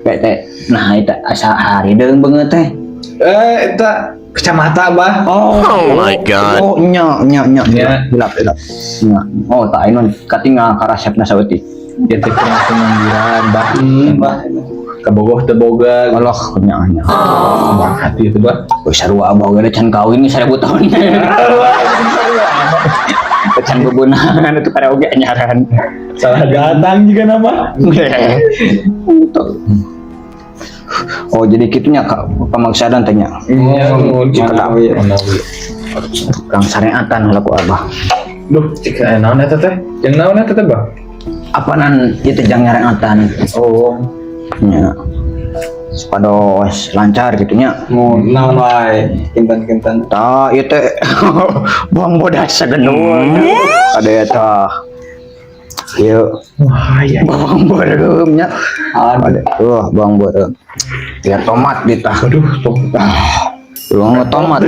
Teh. Nah, eta asa harideung beungeut teh. Eh, eta kacamata, Bah. Oh, Oh my God. Oh, nya nya nya. Nya. Hilap hilap. Nya. Oh, tah anu katinggal karasepna saeutik. Ya teh kurang pengangguran, Bah. Bah. Kabogoh teu boga. Allah, nya nya. Bang hati itu, Bah. Oh, sarua abah ge can kawin 1000 tahun. Can bebeunangan itu karaoke anyaran. Salah datang juga nama. Tuh. Oh, jadi kitunya kak pamaksadan teh nya. Iya, Cik. Manawi, manawi. Kang sareatan lah ku abah. Duh, cik aya naon eta teh? Jeung naon eta teh, Bah? Apanan itu jang nyareatan? Oh, Nya. Supados lancar gitu nya. Mau naon wae kinten-kinten. Tah, ieu teh buang bodas sagendul. Ada ya tah. Ieu wah ya. Bawang beureum nya. Aduh. Ada tuh bawang beureum. Ya tomat di tah. Waduh, tuh. Ah, bawang tomat.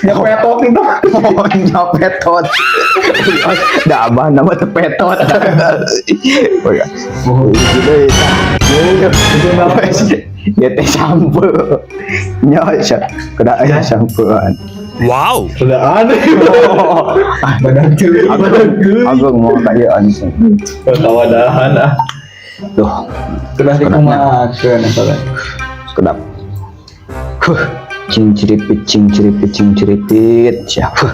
Nyapetot itu. Oh, nyapetot. Da abah nama teh petot. Oh ya. Oh, gitu ya. Itu naon? Ya teh sampo. Nya kedah aya sampoan. Wow. Sudah aneh. Oh, Badan cuy. aku mau kayak anjing. Kawadahan ah. Duh, Sudah dikumakeun eta teh. Kedap. Huh, cing ciripit, cing ciripit, cing ciripit. Siap. Huh.